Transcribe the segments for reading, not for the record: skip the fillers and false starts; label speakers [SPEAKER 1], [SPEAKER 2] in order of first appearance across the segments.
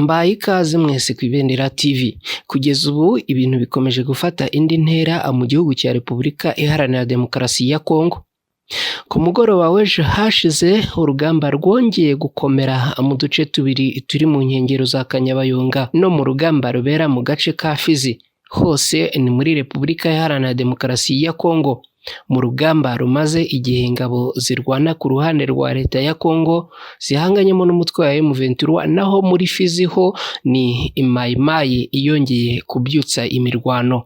[SPEAKER 1] Mbaye ikaze mwese ku Ibendera TV. Kugeza ubu ibintu bikomeje gufata indi ntera mu gihugu cya Repubulika Iharanira Demokarasi ya Kongo. Ku mugoroba w'ejo hashize urugamba rwongeye gukomera mu duce tubiri turi mu nkengero za Kanyabayonga no mu rugamba rubera mu gace ka Fizi. Hose ni muri Repubulika Iharanira Demokarasi ya Kongo. Mu rugamba rumaze igihe ingabo zirwana ku ruhande rwa leta ya Kongo zihanganyemo n'umutwe wa M23, naho muri Fizi ho ni Mayi yongeye kubyutsa imirwano,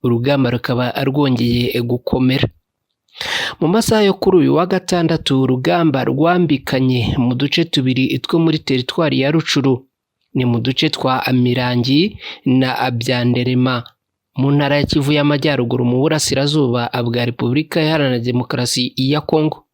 [SPEAKER 1] urugamba rukaba rwongeye gukomera. Mu masaha yo kuri uyu wa gatandatu urugamba rwambikanye mu duce tubiri two muri teritwari ya Rucuru, ni mu duce twa Mirangi na Byanderema mu ntara ya Kivu y'Amajyaruguru mu burasirazuba bwa Repubulika Iharanira Demokarasi ya Kongo.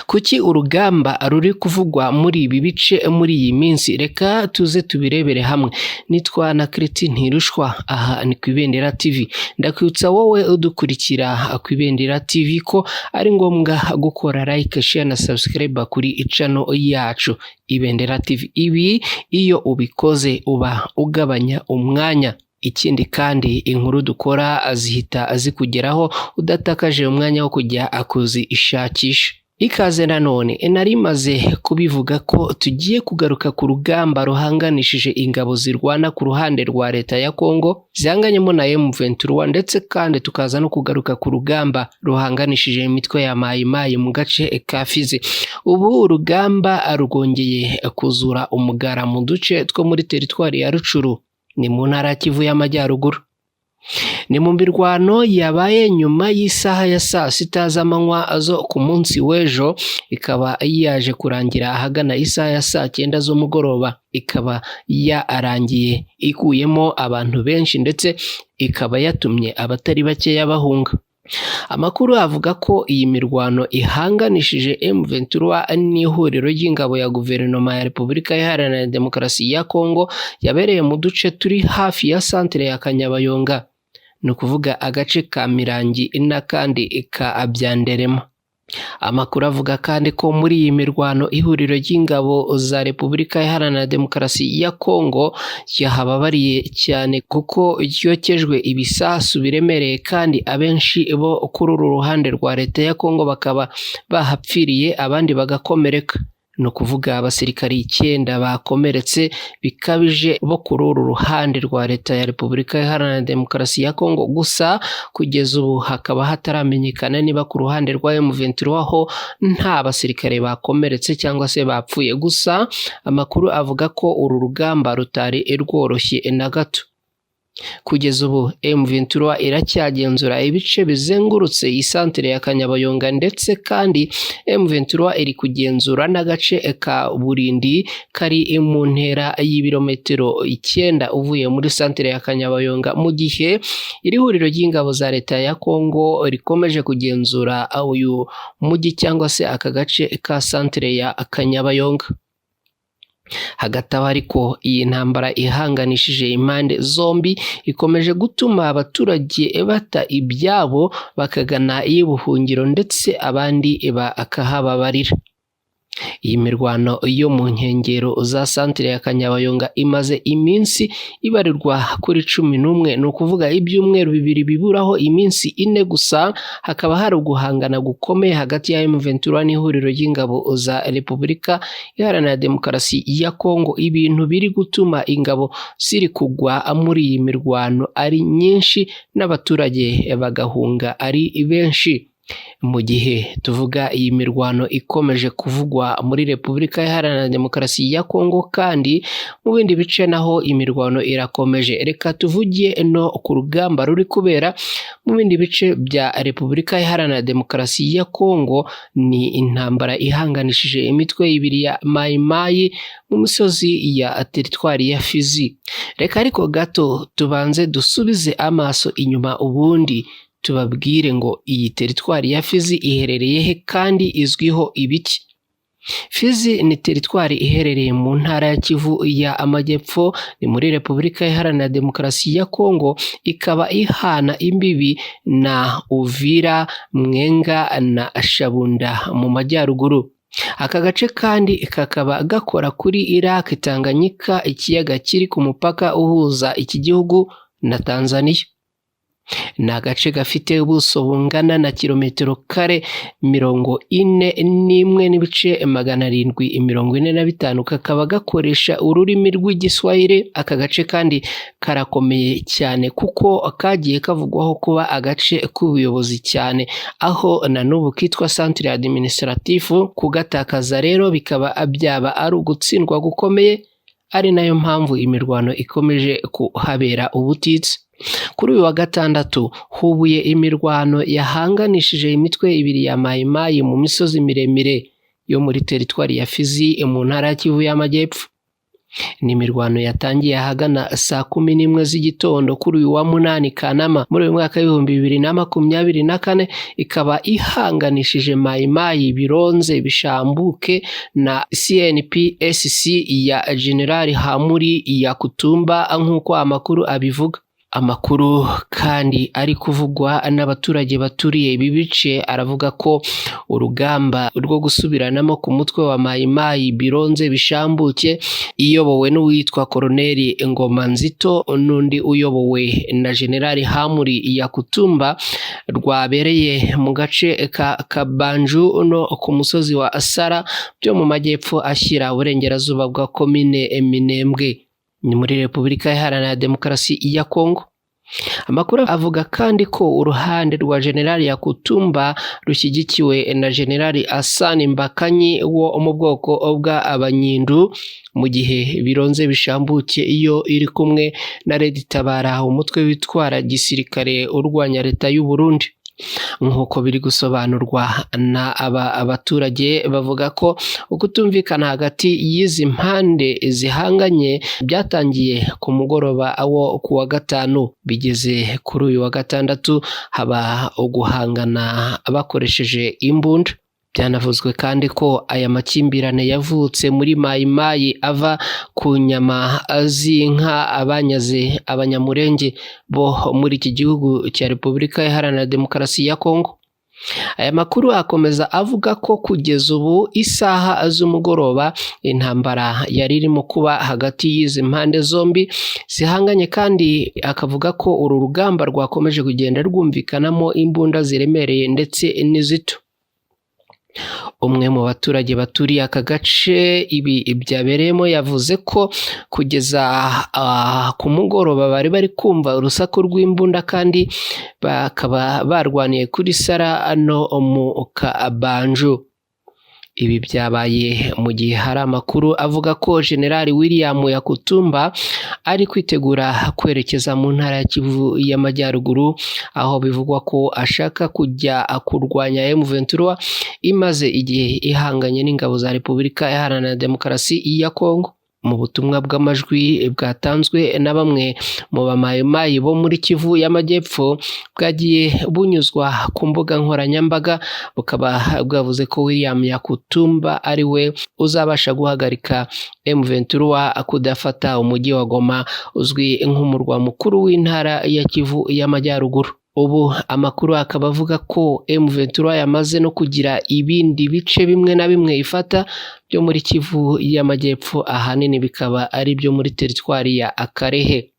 [SPEAKER 1] Kuki urugamba ruri kuvugwa muri ibi bice muri iyi minsi? Reka tuze tubirebere hamwe. Nitwa na Kreti Ntirushwa, aha ni ku Ibendera TV. Ndakwibutsa wowe udukurikira ku Ibendera TV ko ari ngombwa gukora like, share na subscribe kuri channel yacu Ibendera TV. Ibi iyo ubikoze uba ugabanya umwanya. Ikindi kandi inkuru dukora zihita zikugeraho udatakaje umwanya wo kujya kuzishakisha. Ikaze nanone, nari maze kubivuga ko tugiye kugaruka ku rugamba ruhanganishije ingabo zirwana ku ruhande rwa leta ya Kongo zihanganyemo na M23, ndetse kandi tukaza no kugaruka ku rugamba ruhanganishije imitwe ya Mayi Mayi mu gace ka Fizi. Ubu urugamba rwongeye kuzura umugara mu duce two muri teritwari ya Rucuru, ni mu ntara ya Kivu y'Amajyaruguru. Ni mu mirwano yabaye nyuma y'isaha ya saa sita z'amanywa zo ku munsi w'ejo, ikaba yaje kurangira ahagana isaha ya saa cyenda z'umugoroba, ikaba yarangiye ikuyemo abantu benshi ndetse ikaba yatumye abatari bakeya bahunga. Amakuru avuga ko iyi mirwano ihanganishije M23 n'ihuriro ry'ingabo ya guverinoma ya Repubulika Iharanira Demokarasi ya Kongo yabereye mu duce turi hafi ya santere ya Kanyabayonga, ni ukuvuga agace ka Mirangi n'akandi ka Byanderema. Amakuru avuga kandi ko muri iyi mirwano ihuriro ry'ingabo za Repubulika Iharanira Demokarasi ya Kongo ryahababariye cyane kuko ryokejwe ibisasu biremereye, kandi abenshi bo kuri uru ruhande rwa leta ya Kongo bakaba bahapfiriye abandi bagakomereka. Ni ukuvuga abasirikari 9 bakomeretse bikabije bo kuri uru ruhande rwa leta ya Repubulika Iharanira Demokarasi ya Kongo. Gusa kugeza ubu hakaba hataramenyekana niba ku ruhande rwa M23 ho nta basirikare bakomeretse cyangwa se bapfuye. Gusa amakuru avuga ko uru rugamba rutari rworoshye na gato. Kugeza ubu M23 iracyagenzura ibice bizengurutse iyi santere ya Kanyabayonga, ndetse kandi M23 iri kugenzura n'agace ka Burindi kari mu ntera y'ibirometero 9 uvuye muri santere ya Kanyabayonga, mu gihe iri huriro ry'ingabo za leta ya Kongo rikomeje kugenzura uyu mujyi cyangwa se aka gace ka santere ya Kanyabayonga. Hagati aho ariko iyi ntambara ihanganishije impande zombi ikomeje gutuma abaturage bata ibyabo bakagana iy'ubuhungiro ndetse abandi bakahababarira. Iyi mirwano yo mu nkengero za santere ya Kanyabayonga imaze iminsi ibarirwa kuri 11, ni ukuvuga ibyumweru 2 biburaho iminsi 4 gusa, hakaba hari uguhangana gukomeye hagati ya M23 n'ihuriro ry'ingabo za Repubulika Iharanira Demokarasi ya Kongo, ibintu biri gutuma ingabo ziri kugwa muri iyi mirwano ari nyinshi n'abaturage bagahunga ari benshi. Mu gihe tuvuga iyi mirwano ikomeje kuvugwa muri Repubulika Iharanira Demokarasi ya Kongo, kandi mu bindi bice naho imirwano irakomeje. Reka tuvuge no ku rugamba ruri kubera mu bindi bice bya Repubulika Iharanira Demokarasi ya Kongo, ni intambara ihanganishije imitwe ibiri ya Mayi Mayi mu misozi ya teritwari ya Fizi. Reka ariko gato tubanze dusubize amaso inyuma ubundi tubabwire ngo iyi teritwari ya Fizi iherereye he kandi izwiho ibiki. Fizi ni teritwari iherereye mu ntara ya Kivu ya Amajyepfo, ni muri Repubulika Iharanira Demokarasi ya Kongo, ikaba ihana imbibi na Uvira, Mwenga na Shabunda mu majyaruguru. Aka gace kandi kakaba gakora kuri Lake Tanganyika, ikiyaga kiri ku mupaka uhuza iki gihugu na Tanzania. Ni agace gafite ubuso bungana na kilometero kare 41,745, kakaba gakoresha ururimi rw'Igiswahili. Aka gace kandi karakomeye cyane kuko kagiye kavugwaho kuba agace k'ubuyobozi cyane, aho na n'ubu kitwa centre administratif. Kugatakaza rero bikaba byaba ari ugutsindwa gukomeye, ari nayo mpamvu imirwano ikomeje kuhabera ubutitsa. Kuri uyu wa gatandatu hubuye imirwano yahanganishije imitwe ibiri ya Mayimayi mu misozi miremire yo muri teritwari ya Fizi mu ntara ya Kivu y'Amajyepfo. Ni imirwano yatangiye ahagana saa 11 z'igitondo kuri uyu wa 8 Kanama muri uyu mwaka w'2024, ikaba ihanganishije Mayimayi Bironze Bishambuke na CNPSC ya General Hamuri Yakutumba nk'uko amakuru abivuga. Amakuru kandi ari kuvugwa n'abaturage baturiye ibi bice aravuga ko urugamba rwo gusubiranamo ku mutwe wa Mayimayi Bironze Bishambuke iyobowe n'uwitwa Koloneli Ngoma Nzito n'undi uyobowe na General Hamuri Yakutumba rwabereye mu gace ka Kabanju no ku musozi wa Sara byo mu majyepfo ashyira uburengerazuba bwa komine Minembwe, ni muri Repubulika Iharanira Demokarasi ya Kongo. Amakuru avuga kandi ko uruhande rwa General Yakutumba rushyigikiwe na General Asani Mbakanyi wo mu bwoko bwa Abanyindu, mu gihe Bironze Bishambuke iyo iri kumwe na Red Tabara, umutwe witwara gisirikare urwanya leta y'u Burundi. Nk'uko biri gusobanurwa na aba abaturage, bavuga ko ukutumvikana hagati y'izi mpande zihanganye byatangiye ku mugoroba wo ku wa gatanu, bigeze kuri uyu wa gatandatu haba uguhangana bakoresheje imbunda. Byanavuzwe kandi ko aya makimbirane yavutse muri Mayimayi ava ku nyama z'inka abanyaze Abanyamurenge bo muri iki gihugu cya Repubulika Iharanira Demokarasi ya Kongo. Aya makuru akomeza avuga ko kugeza ubu isaha z'umugoroba intambara yari irimo kuba hagati y'izi mpande zombi zihanganye, kandi akavuga ko uru rugamba rwakomeje kugenda rwumvikanamo imbunda ziremereye ndetse n'izito. Umwe mu baturage baturiye aka gace ibi byabereyemo yavuze ko kugeza ku mugoroba bari bari kumva urusaku rw'imbunda, kandi bakaba barwaniye kuri Sara no mu Kabanju. Ibi byabaye mu gihe hari amakuru avuga ko General William Yakutumba ari kwitegura kwerekeza mu ntara ya Kivu y'Amajyaruguru, aho bivugwa ko ashaka kujya kurwanya M23 imaze igihe ihanganye n'ingabo za Repubulika Iharanira Demokarasi ya Kongo. Mu butumwa bw'amajwi bwatanzwe na bamwe mu bamayimayi bo muri Kivu y'Amajyepfo bwagiye bunyuzwa ku mbuga nkoranyambaga, bukaba bwavuze ko William Yakutumba ari we uzabasha guhagarika M23 kudafata umujyi wa Goma uzwi nk'umurwa mukuru w'intara ya Kivu y'Amajyaruguru. Ubu amakuru akaba avuga ko M23 yamaze no kugira ibindi bice bimwe na bimwe ifata byo muri Kivu y'Amajyepfo, ahanini bikaba ari byo muri teritwari ya Akarehe.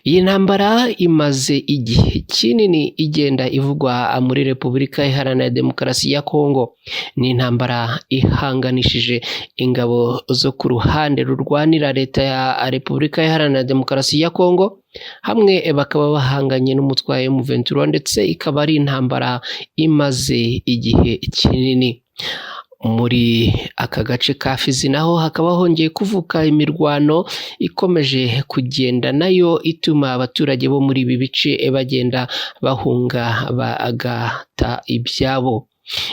[SPEAKER 1] Iyi ntambara imaze igihe kinini igenda ivugwa muri Repubulika Iharanira Demokarasi ya Kongo. Ni intambara ihanganishije ingabo zo ku ruhande rurwanira leta ya Repubulika Iharanira Demokarasi ya Kongo, hamwe bakaba bahanganye n'umutwe wa M23, ndetse ikaba ari intambara imaze igihe kinini. Muri aka gace ka Fizi naho hakaba hongeye kuvuka imirwano ikomeje kugenda nayo ituma abaturage bo muri ibi bice bagenda bahunga bagata ibyabo.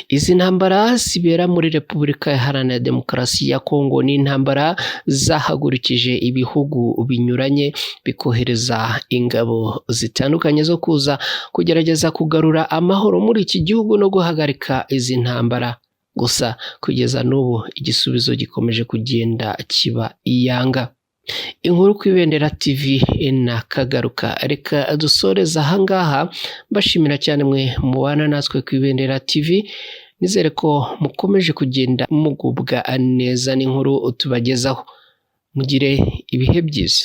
[SPEAKER 1] Izi ntambara zibera muri Repubulika Iharanira Demokarasi ya Kongo ni intambara zahagurukije ibihugu binyuranye bikohereza ingabo zitandukanye zo kuza kugerageza kugarura amahoro muri iki gihugu no guhagarika izi ntambara. Gusa kugeza n'ubu igisubizo gikomeje kugenda kiba iyanga. Inkuru ku Ibendera TV na Kagaruka, reka dusoreze ahangaha, mbashimira cyane mwe mubana natwe ku Ibendera TV. Nizere ko mukomeje kugenda mugubwa neza n'inkuru tubagezaho. Mugire ibihe byiza.